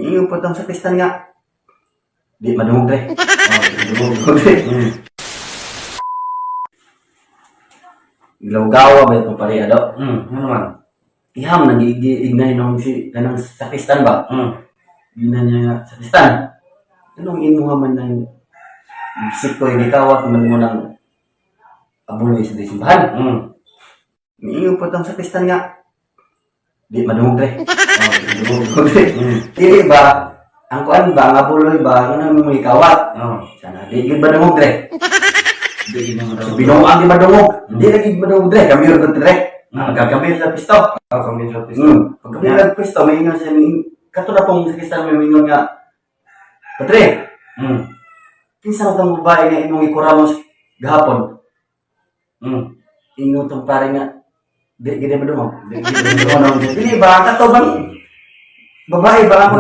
Miingon po tong sakristan nga, di madungog re. Oh, di madungog re. Ilawgawa ba itong pare ado? Ano naman? Iham nang giignay nung si kanang sakristan ba? Gina niya nga sakristan. Anong imuha man ng sikto gikawat man mo ng abuloy sa simbahan? Miingon po tong sakristan nga, di madungog re. Oh, di madungog re. Dili ba ang kuan ba ang abuloy ba ano mo gikawat? Oh. Sana di gid madungog re. Di gid mo So binuang di madungog. Di lagi madungog re, kami ra re. Kami sa pisto. Oh, kami sa pisto. Pag kami sa pisto, may ingon siya, kato na pong sakristan may ingon nga, "Padre, kinsa man tong babae nga imong ikuramos gahapon?" Ingon tong pare nga, di gid madungog. Di gid madungog. Dili ba kato bang babae ba ako